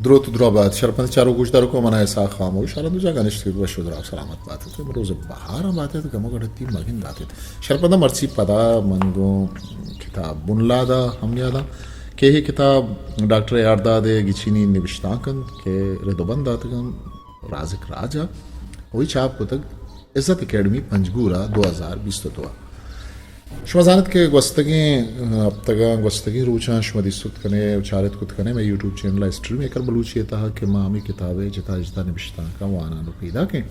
دروت درا بات، شرپند چاروک گوشداروکاں، من آں اسحاق خاموش، ہر دو جاگہ نشتگ ات، وش و دراہ سلامت بات ات، امروز بہار ءَ بات ات، گم و گڑتی مگن بات ات۔ شرپند مرچی پدا من گوں کتاب بنلاد ءَ ہم نیاداں کہ اے کتاب ڈاکٹر اے آر داد ءِ گچینی نبشتانک انت کہ رد و بند داتگ انت رازق راج ءَ، وہی چاپ کتگ عزت اکیڈمی پنجگور ءَ دو ہزار بیست و دو ءَ۔ شما زانت کہ گوستگیں ہپتگاں، گوستگیں روچاں شما دیست کت کنے و چارت کت کنے، مئے یوٹیوب چینل ءَ ہسٹری میکر بلوچی ءِ تہا کہ ما ہمے کتاب ءِ جتا جتا نبشتانکاں وانان و پیداکیں۔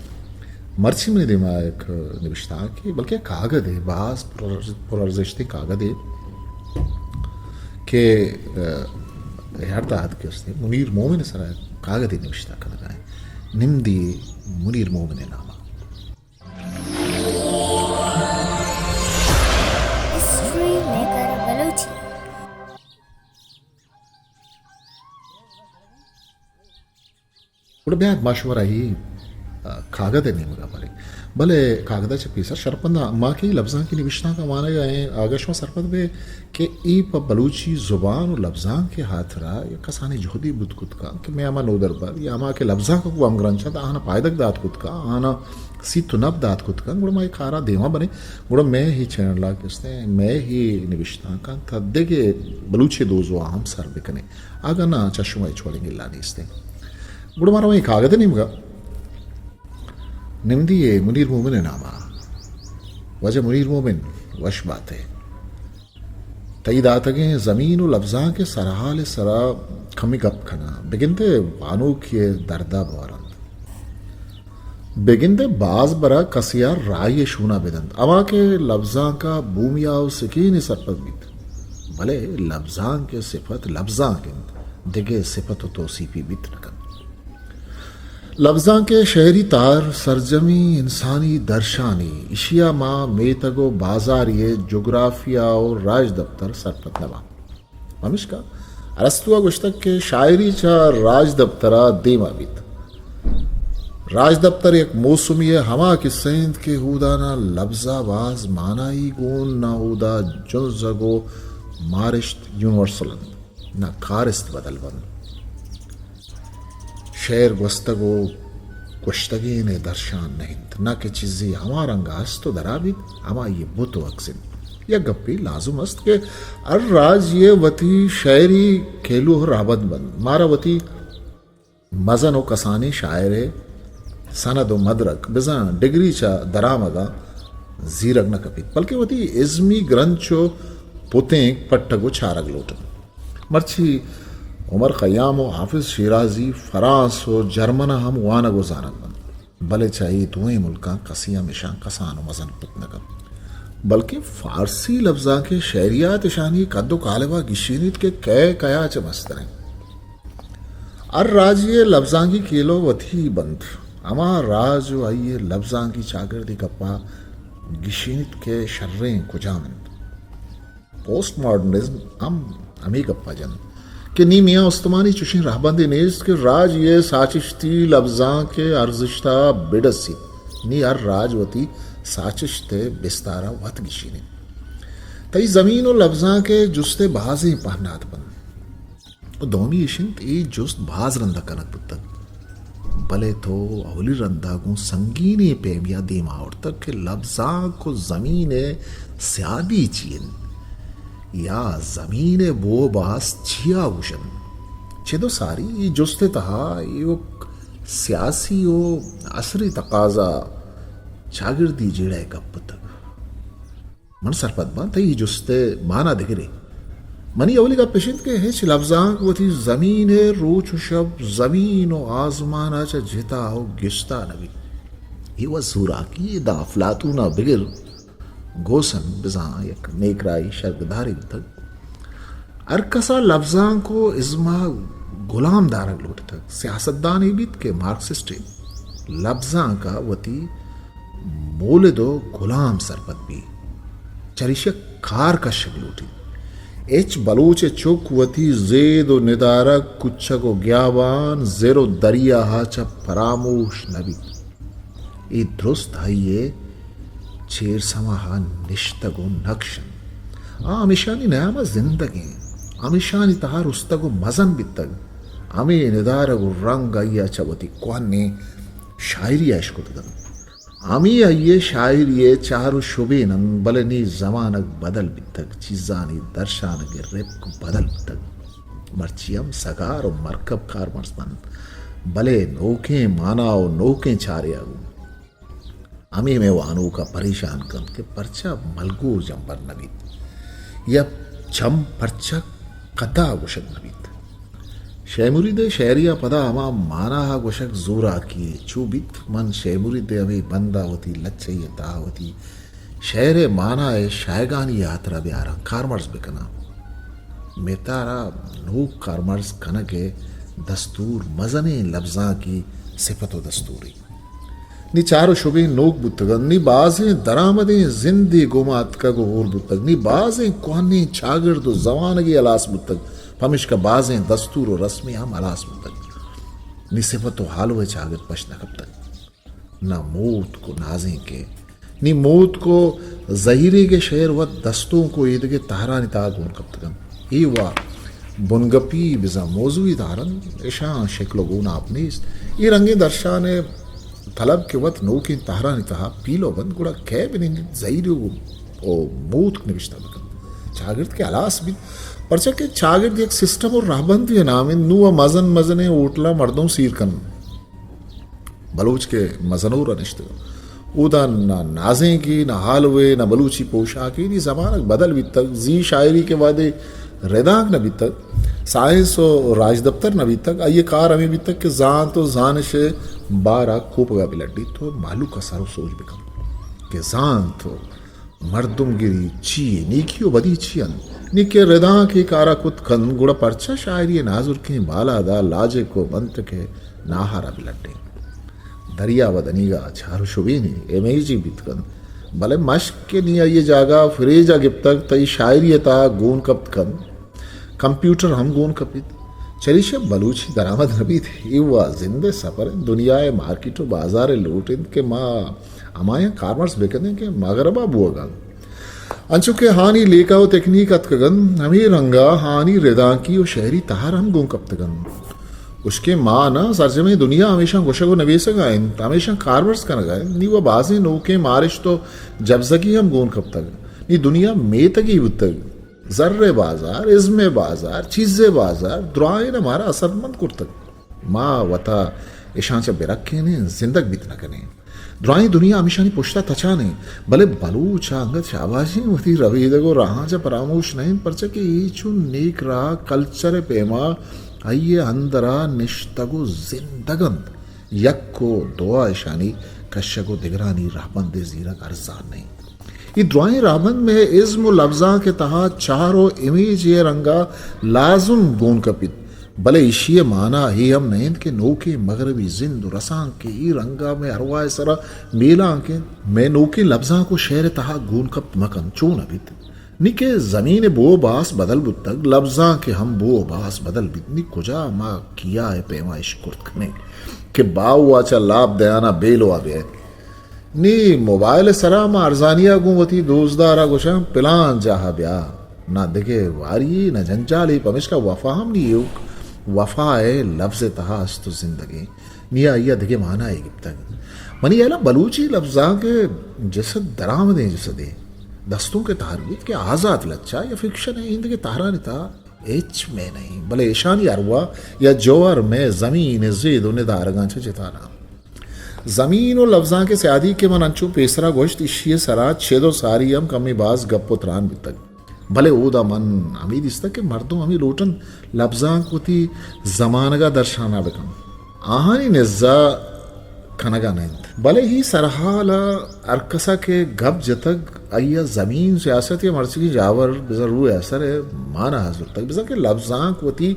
مرچی منی دیما یک نبشتانکے، بلکہ کاگدے، باز پر، پر ارزشتیں کاگدے کہ، اہ، اے آر داد کہ استیں، منیر مومن ءِ سرا کاگدے نبشتہ کنگا ایں۔ نمدی منیر مومن ءِ نام ءَ۔ History maker Balochi. گڑا بیا ما شمارا اے، آ، کاگد ءِ نیمگا بریں۔ بلے کاگد ءَ چہ پیسر شرپنداں ما کہ اے لبزانکی نبشتانکاں وانگا ایں، آگا شما سرپد بے کہ اے پہ بلوچی زبان و لبزانک ءِ ہاترا یک کسانیں جہدے بوت کت کن کہ مئے ہما نودربر یا ہما کہ لبزانک ءَ گوں ہمگرنچ انت، آہاں پائدگ دات کت کن، آہاں سیت و نپ دات کت کن، گڑا ما اے کارا دیما بریں۔ گڑا مئے اے چینل ءَ کہ استیں، مئے اے نبشتانکاں تا دگہ بلوچی دوزواہ ہم سر بکنیں۔ اگاں ناں، چہ شما ہچ وڑیں گلہ نیستیں۔ گڑا ما رویں کاگد ءِ نیمگا۔ نمدی ءِ منیر مومن ءِ نام ءَ۔ واجہ منیر مومن، وش بات ئے۔ تئی داتگیں زمین و لبزانک ءِ سرحال ءِ سرا کمے گپ کناں۔ بگندئے بانوکی ءِ درد ءَ بورنت۔ بگندئے باز برا کسے ءَ راہی ءِ شون ءَ بدنت، ہما کہ لبزانک ءَ بومی ءَ و سکین ءَ سرپد بیت۔ بلے لبزانک ءِ صفت لبزانک انت، دگہ صفت و توسیپی بیت نہ کنت۔ لبزانک ءِ شعری تہر سرجمیں انسانی درشانے، ایشی ءَ ما میتگ و بازارے ءِ جغرافیہ و راجدپتر سرپد نہ باں۔ پمیشکا ارسطو ءَ گوشتگ کہ شاعری چہ راجدپتر ءَ دیما بیت۔ راجدپتر یک موسمی ءِ ہما کسہ انت کہ اودانا لبز ءَ باز مانائی گون، نہ اودا جنزگ و مارشت یونیورسل انت، نہ کارست بدل بنت۔ شعر گوستگ و گوشتگین ءِ درشان نہ انت، نہ کہ چیزے ہما رنگ ءَ است و درا بیت، ہمائی ءِ بت و عکس انت۔ یک گپے لازم است کہ ہر راجے ءِ وتی شعری کیلو ءُ رہبند بنت۔ مارا وتی مزن و کسانیں شاعر ءِ سند و مدرک، بزاں ڈگری چہ درآمداں زیرگ نہ کپیت، بلکیں وتی ازمی گرنچ و پتینک پٹگ و چارگ لوٹ انت۔ مرچی عمر خیام و حافظ شیرازی فرانس و جرمن ءَ ہم وانگ و زانگ بنت، بلے چہ اے دوئیں ملکاں کسے ہم اشاں کسان و مزن کت نہ کنت، بلکیں فارسی لبزانک ءِ شعریات اشانی قد و قالب ءَ گیشینیت کہ کئے کئے ءَ چہ مستر انت۔ ہر راجے ءِ لبزانکی کیلو وتی بنت۔ ہما راج و آئی ءِ لبزانکی چاگردے گپ ءَ گیشینیت کہ شریں کجام انت۔ پوسٹ ماڈرنزم ہم ہمے گپ ءَ جنت کہ نی میاں استمانی چشیں رہبندے نیست کہ راجے ءِ ساچشتی لبزانک ءِ ارزشت ءَ بڈسیت۔ نی ہر راج وتی ساچشت ءِ بستار ءَ وت گیشینیت۔ تئی زمین و لبزانک ءِ جست ءِ بازیں پہنات بنت۔ و دومی ایش انت، اے جست باز رندا کنگ بوتگ، بلے تو اولی رندا گوں سنگینیں پیمے ءَ دیما آورتگ کہ لبزانک و زمین ءِ سیادی چی انت یا زمین ءِ بو و باس چیا گوش انت۔ چد و ساری اے جست ءِ تہا ایوک سیاسی و عصری تقاضا چاگردی جیڑہ ءِ گپ بوتگ۔ من سرپد باں، تئی اے جست ءِ مانا دگرے۔ منی اولی گپ اش انت کہ ہچ لبزانک وتی زمین ءِ روچ و شپ، زمین و آزمان ءَ چہ جتا و گستا نہ بیت۔ اے وت زوراکی، ادا افلاطون ءَ بگر گوسن بزاں یک نیکراہی شرگدارے بوتگ۔ ہر کس ءَ لبزانک و ازم ءَ گلام دارگ لوٹتگ۔ سیاستدانے بیت کہ مارکسسٹے، لبزانک ءَ وتی مولد و گلام سرپد بی، چریشی ءَ کار کشگ لوٹی۔ ہچ بلوچ ءِ چک وتی زید و ندارگ، کچگ و گیابان، زر و دریا ءَ چہ پراموش نہ بیت۔ اے درست آئی ءِ چیرسما ءَ نشتگ و نکش انت۔ آ ہمیشانی نیام ءَ زندگ انت، ہمیشانی تہا رستگ و مزن بیتگ۔ ہمے ندارگ و رنگ آئی ء چہ وتی کوہنیں شاعری ء اشکتگ انت۔ ہمے آئی ء شاعری ء چار و شبین انت، بلے نی زمانگ بدل بیتگ، چیزانی درشانگ ء رپک بدل بوتگ۔ مرچی ہم سگار و مرکب کارمرز بنت، بلے نوکیں مانا و نوکیں چارے ء گوں۔ ہمے مئے وانوک ء پریشان کنت کہ پرچا ملگور جمبر نہ بیت یا چم پرچا کتا گوشگ نہ بیت۔ شے مرید ء شعری ء پدا ہما مانا ء گوشگ زوراکی چو بیت۔ من شے مرید ء ہمے بند ء وتی لچہ ء تہا وتی شعر ء مانا ء شاہگانی ء ہاترا بیاراں، کارمرز بکناں۔ متارا نوک کارمرز کنگ ء دستور مزنیں لبزانکی صفت و دستوری۔ نی چار و شبین نوک بوتگ انت، نی بازیں درآمدیں زندے گوما اتکگ و ہور بوتگ، نی بازیں کوہنیں چاگرد و زوانگے ہلاس بوتگ، پمیشکا بازیں دستور و رسمے ہم ہلاس بوتگ۔ نی صفت و حالو ء چاگرد پش نہ کپتگ۔ نہ موتک و نازینکے۔ نی موتک و زہیریگ ء شعر وت دستونک و ایدگہ تہرانی تہا گون کپتگ انت۔ اے وا بنگپی بزاں موضوعی تہر انت، اشاں شکل و گوناپ نیست۔ اے رنگیں درشان ء طلب کہ وت نوکیں تہرانی تہا پیلو بنت، گڑا کئے بنندیت زہیریگ و موتک نبشتہ بکنت؟ چاگرد کہ ہلاس بیت، پرچا کہ چاگرد یک سسٹم و رہبندے ء نام انت۔ نوں ء مزن مزنیں ہوٹلاں مردم سیر کننت۔ بلوچ کہ مزنور ء نشتگ انت، اودا نہ نازینکے، نہ ہالوے، نہ بلوچی پوشاکے۔ نی زمانگ بدل بیتگ، زی شاعری کہ وہدے ردانک نہ بیتگ، سائنس و راجدپتر نہ بیتگ، آئی ء کار ہمے بیتگ کہ زانت و زانش ء بار ء کوپگ ء بہ لڈیت و مہلوک ء سر و سوج بکنت کہ زانت و مردمگری چی یے؟ نیکی و بدی چی انت؟ نی کہ ردانک اے کارا کت کنت، گڑا پرچا شاعری ء نازرکیں بالاد ء لاجک و منطق ء ناہارا بہ لڈیں؟ دریا و دنیگا چار و شبینے امیجی بیت کنت، بلے مشک کہ نی آئی ء جاگہ فریج ء گپتگ، تئی شاعری ء تہا گون کپت کنت۔ کمپیوٹر ہم گون کپیت۔ چریشی ء بلوچی درآمد نہ بیت۔ اے وا زند ء سفر انت، دنیا ء مارکیٹ و بازار ء لوٹ انت کہ ما ہمایاں کارمرز بہ کنیں کہ مغرب ء بوگ ء انت۔ انچو کہ ہانی لیکہ و تکنیک اتکگ انت، ہمے رنگ ء ہانی ردانکی و شعری تہر ہم گون کپتگ انت۔ اشکیں ما نہ، سرجمیں دنیا ہمیشاں گوشگ و نبیسگ ء انت، ہمیشاں کارمرز کنگ ء انت۔ نی و بازیں نوکیں مارشت و جبزگی ہم گون کپتگ۔ نی دنیا میتگی بوتگ۔ زر ء بازار، ازم ء بازار، چیز ء بازار، درائین ء مارا اثرمند کرتگ۔ ما وتا اشاں چہ بہ رکینیں، زندگ بیت نہ کنیں۔ درائیں دنیا ہمیشانی پشت ء تچان انت، بلے بلوچ ء انگت شاباشیں وتی ربیدگ و راہاں چہ پراموش نہ انت، پرچا کہ اے چون نیک راہ کلچر ء پیما آئی ء اندر ء نشتگ و زندگ انت۔ یک و دو ء اشانی کشگ و دگرانی رہبند ء زیرگ ارزان نہ انت۔ اے درائیں رہبند مئے ازم و لبزانک ء تہا چہر و امیج ء رنگ ء لازم گون کپیت، بلے ایشی ء مانا اے ہم نہ انت کہ نوکیں مغربی زند و رسانک کہ اے رنگ ء مئے ارواہ ء سرا میلانک انت، مئے نوکیں لبزانک و شعر ء تہا گون کپت مہ کنت، چون ء بیت؟ نی کہ زمین ء بو و باس بدل بوتگ، لبزانک ء ہم بو و باس بدل بیت۔ نی کجا ما کیا ء پیما اشکرت کنیں کہ باہو ء چہ لاپ دیان ء بیلو ء بیت؟ نی موبائل ء سرا ما ارزانی ء گوں وتی دوستدار ء گوشاں پلان جاہ ء بیا، نہ دگہ واری نہ جنجالے، پمیشکا وفا ہم نی ایوک وفا ء لبز ء تہا است و زندگیں، نی آئی ء دگہ مانا ئے گپتگ۔ منی ہیال ء بلوچی لبزانک ء جسد درآمدیں جسدے، دستونک ء تہر بیت کہ آزات لچہ یا فکشن ء ایندگہ تہرانی تہا ہچ مئے نہ انت، بلے ایشانی ارواہ یا جوہر مئے زمین ء زید و ندارگاں چہ جتا نہ انت۔ زمین و لبزانک ء سیادی کہ من انچو پیسرا گوشت، ایشی ء سرا چد و ساری ہم کمے باز گپ و تران بیتگ، بلے اودا من ہمے دیستگ کہ مردم ہمے لوٹنت لبزانک وتی زمانگ ء درشان ء بہ کنت، آہانی نز ء کنگ ء نہ انت۔ بلے اے سرحال ء ہرکس ء کہ گپ جتگ، آئی ء زمین، سیاست یا مرچیگیں جاور بزاں روح ء اثر ء مانا ء زرتگ، بزاں کہ لبزانک وتی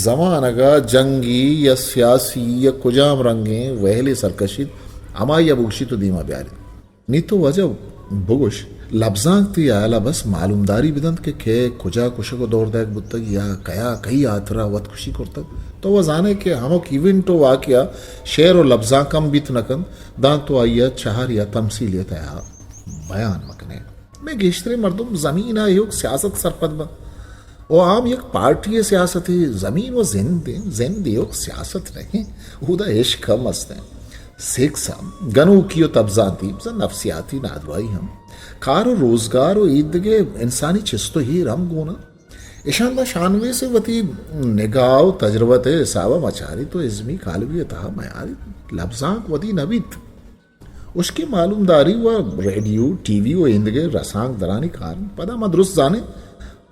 زمانگ ء جنگی یا سیاسی یا کجام رنگیں وہلے سرکشیت، ہمائی ء بگوشیت و دیما بیاریت۔ نی تو واجہ بگوش، لبزانک تئی ہیال ء بس معلومداری بدنت کہ کئے کجا کشگ و دور دئیگ بوتگ یا کیا کئی ہاترا وت کشی کرتگ؟ تو و زانئے کہ ہمک ایونٹ و واقعہ شعر و لبزانک ہم بیت نہ کنت، داں تو آئی ء چہر یا تمثیل ء تہا بیان مہ کنئے۔ مئے گیشتریں مردم زمین ء ایوک سیاست سرپد بنت۔ و عام یک پارٹی سیاست، زمین و زند، زند ایوک سیاست نہیں، اودا عشق ہم است ہیں۔ سیکس ہم گنوکی و تبزانتی، بزاں نفسیاتی نادراہی ہم، کار و روزگار و ایدگہ انسانی چست و ہیر ہم گون انت۔ اشان دا شانویس وتی نگاہ و تجربت حسابا مچاری تو ازمی کالبی تہا میاری لبزانک ودی نبیت۔ اشکیں معلومداری و ریڈیو، ٹی وی و ایندگہ رسانکدرانی کار انت۔ پدا ما درست زانیں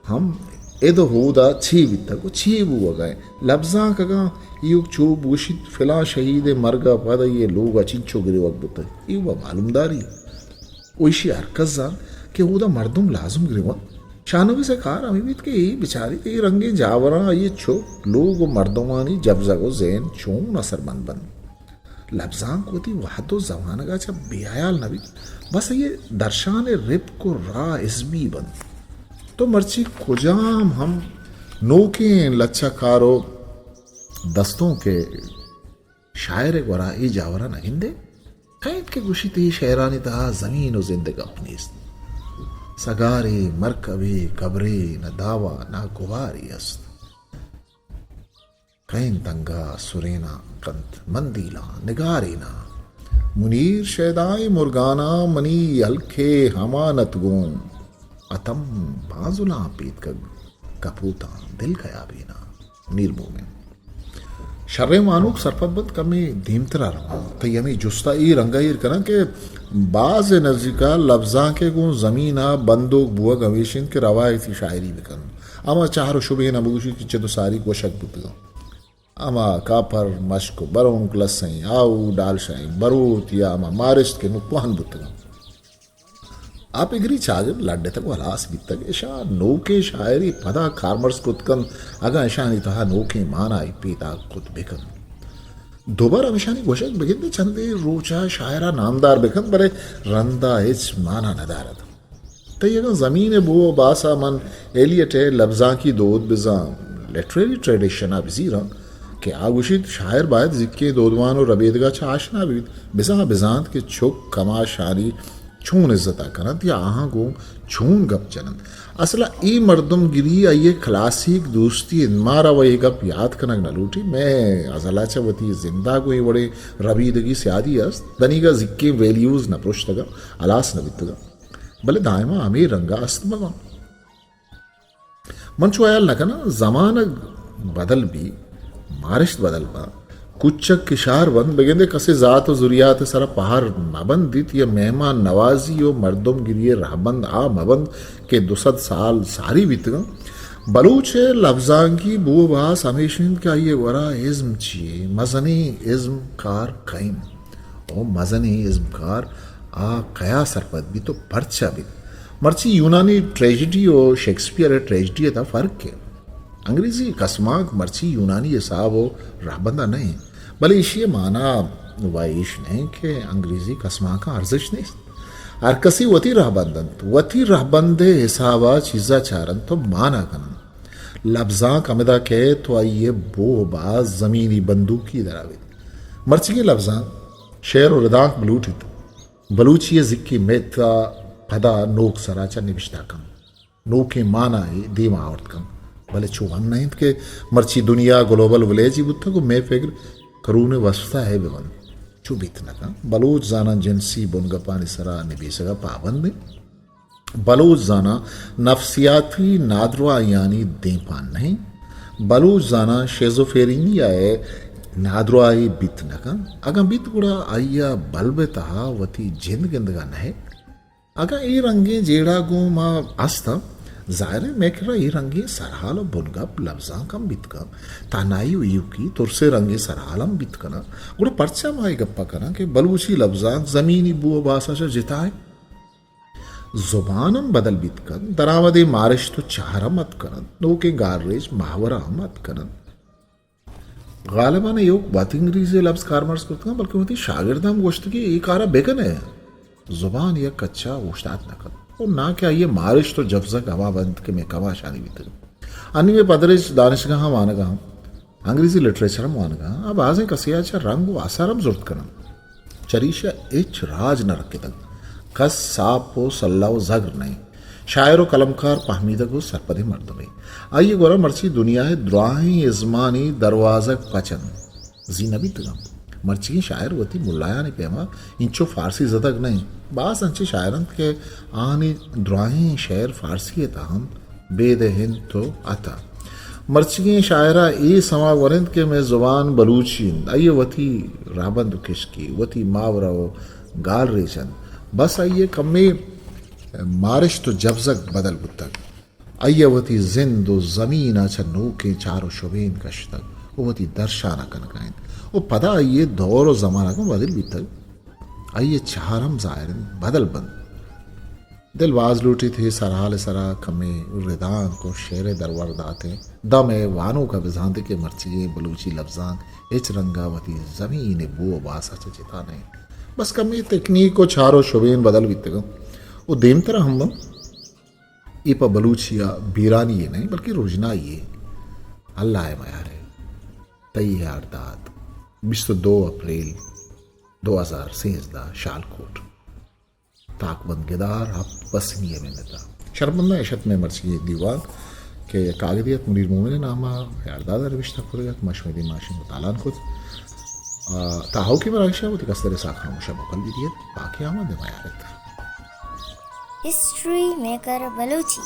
ہم اد و ہودا چی بیتگ و چی بوگا انت۔ لبزانک اگاں ایوک چو بوشیت فلاں شہید مرگا پد یہ لوگا چنچو گریوگ بوتگ، ای و معلومداری۔ و ایشی ہر کس زانت کہ اودا مردم لازم گریوان۔ شاہنویس ء کار ہمے بیت کہ اے بچاریت اے رنگیں جاوراں آئی ء چک، لوگ و مردمانی جبزگ و ذہن چون اثرمند بنت۔ لبزانک وتی وہد و زمانگ ء چہ بے ہیال نہ بیت، بس آئی ء درشان ء رپک و راہ ازمی بنت۔ تو مرچی کجام ہم نوکیں لچہ کار و دستونک ء شاعر ء گورا اے جاوراں نہ گندے؟ کئے انت کہ گوشیت اے شعرانی تہا زمین و زند ء گپ نیست؟ سگارے، مرکبے، کبرے، نہ دعوی، نہ گوارے است۔ کئے انت انگا سرینا کنت مندیلاں نگارینا۔ منیر شیدائیں مرگاناں منی ہلکے ہمانت گوں۔ اتم بانزلاں پیتکگ کپوتاں دل کیا بینا۔ میر مومن۔ شریں وانوک سرپد بنت، کمے دیمترا رواں۔ تئی ہمے جستا اے رنگا ایر کناں کہ باز نزیکا لبزانکے گوں زمینا بندوک بوگ ہمیش انت کہ روایتی شاعری بکن۔ ہما چہر و شبین ہم بگوشی کہ چد و ساری گوشگ بوتگاں۔ ہما کاپر، مشک و برونک، لسئیں آہو، ڈالشائیں بروت یا ہما مارشت کہ نوں کوہن بوتگاں۔ آ پگری چاگرد لڈتگ و ہلاس بیتگ، اشاں نوکیں شاعری پدا کارمرز کت کنت، اگاں اشانی تہا نوکیں مانائی پیداک کت بہ کنت۔ دوبر ہمشانی گوشگ بگندے چندے روچا شاعرا نامدار بہ کنت، بلے رندا ہچ مانا ندارت۔ تئی اگاں زمین ء بو و باسا من ایلیٹ ء لبزانکی دود بزاں لٹریری ٹریڈیشن ء بزیراں کہ آ گوشیت، شاعر باید زیکیں دودمان و ربیدگا چہ آشنا بیت، بزاں بزانت کہ چک کماشانی چون عزتا کننت یا آہاں گوں چون گپ جننت۔ اصلا اے مردم گری آئی ء کلاسیک دوستی انت، مارا و اے گپ یات کنگ نہ لوٹی۔ مئے ازلا چہ وتی زندا گوں اے وڑیں ربیدگی سیادی است، دنیگا زیکیں ویلیوز نہ پرشتگاں، ہلاس نہ بیتگاں۔ بلے دائما ہمے رنگا است مہ باں۔ من چو ہیال نہ کناں، زمانگ بدل بی، مارشت بدل باں، کچک کشار بنت، بگندے کسے ذات و ذریات سرا پہر مہ بندیت یا مہمان نوازی و مردم گری رہبند آ مہ بنت کہ دو سد سال ساری بیتگاں۔ بلوچ لبزانکی بو و باس ہمیش انت کہ آئی گورا ازم چیے، مزنیں ازم کار کئے انت؟ او مزنیں ازمکار آ کیا سرپد بیت و پرچا بیت؟ مرچی یونانی ٹریجڈی و شیکسپیئر ء ٹریجڈی ء تہا فرق ہے۔ انگریزی کسمانک مرچی یونانی حساب و رہبندا نہ انت، بلے ایشی ء مانا و ایش نہ انت کہ انگریزی کسمانکاں ارزشت نیست۔ ہر کسی وتی رہبند انت، وتی رہبند ء حسابا چیزا چارنت و مانا کننت۔ لبزانک ہمدا کئیت و آئی ء بوہ باز زمینی بندوکی درا بیت۔ مرچیگیں لبزانک شعر و ردانک بلوٹیت، بلوچی ء زکی میت ء پدا نوک سرا چہ نبشتہ کنت، نوکیں مانا ء دیما آورت کنت، بلے چو ہم نہ انت کہ مرچی دنیا گلوبل ولیجے بوتگ و مئے فکر کرون ء وسپتہ ء بہ بنت۔ چو بیت نہ کنت۔ بلوچ زاناں جنسی بنگپانی سرا نبیسگ ء پابند انت۔ بلوچ زاناں نفسیاتی نادراہیانی دیمپان نہ انت۔ بلوچ زاناں شیزوفرینیا ء نادراہی بیت نہ کنت۔ اگاں بیت گڑا آئی ء بلب ء تہا وتی جند گندگ ء نہ ات۔ اگاں اے رنگیں جیڑہ گوں ما است انت، ظاہر انت مئے کرا اے رنگیں سرحال و بنگپ لبزانک ہم بیت کنت، تہنائی و ایوکی ترسیں رنگیں سرحال ہم بیت کناں، گڑا پرچا ما اے گپ ء کناں کہ بلوچی لبزانک زمینی بو و باس ء چہ جتا انت؟ زبان ہم بدل بیت کنت، درآمدیں مارشت و چہر ہم اتک کننت، نوکیں گالریچ محورہ ہم اتک کننت۔ غالباً ایوک وت انگریزی لبز کارمرز کرتگاں، بلکیں وتی شاگرداں ہم گوشت کہ اے کارا بکن ئے۔ زبان یک کچا اوشتات نہ کنت و ناں کہ آئی ء مارشت و جبزگ ہما بنت کہ مئے کماشانی بیتگ۔ انی مئے پدریچ دانشگاہاں وانگا انت، انگریزی لٹریچر ہم وانگا انت، آ بازیں کسے ء چہ رنگ و اثر ہم زرت کننت۔ چریشا ہچ راج نہ رکتگ۔ کس ساپ و سلہ و زگر نہ انت۔ شاعر و قلمکار پہمیدگ و سرپدیں مردمے۔ آئی ء گورا مرچی دنیا ء دراہیں ازمانی دروازگ پچ انت۔ زی نہ بیتگ انت۔ مرچیگیں شاعر وتی ملایانی پیما انچو فارسی زدگ نہ انت۔ باز انچیں شاعر انت کہ آہانی دراہیں شعر فارسی ء تہ انت، بید ء ہند تو عطا۔ مرچیگیں شاعر ء اے سما ور انت کہ مئے زبان بلوچی انت۔ آئی ء وتی رہبند و کشکی، وتی ماورا و گالریچ انت۔ بس آئی ء کمے مارشت و جبزگ بدل بوتگ۔ آئی ء وتی زند و زمین ء چہ نوکیں چار و شبین کشتگ و وتی درشان ء کنگ ء انت و پدا آئی ء دور و زمانگ ہم بدل بیتگ۔ آئی ء چہر ہم ظاہر انت بدل بنت۔ دل باز لوٹیت اے سرحال ء سرا کمے ردانک و شعرے درور داتیں۔ داں مئے وانوک ء بزانت کہ مرچیگیں بلوچی لبزانک ہچ رنگ ء وتی زمین ء بو و باس ء چہ جتا نہ انت۔ بس کمے تکنیک و چار و شبین بدل بیتگ انت و دیمتر ہم اے پہ بلوچی ء بیرانی یے نہ انت، بلکہ رژنائی یے۔ اللہ ء میار ء۔ تئی یار داد۔ بیست و دو اپریل دو ہزار سیزدہ، شالکوٹ۔ تاکبند گدار، ہپت پسنی ء منت ء۔ شرمنداں اش ات مئے مرچی دیوان کہ یک کاگدے ات منیر مومن ء نام ء یار داد ء نبشتہ کرگ ات، ما شمئے دیما اشی مطالعہ کت۔ آ، تاہوکیں براگش ء وتی کستر ء ساکاں ہموشا بکل بدیت، باقی آمد ء میار ات۔ History maker Balochi.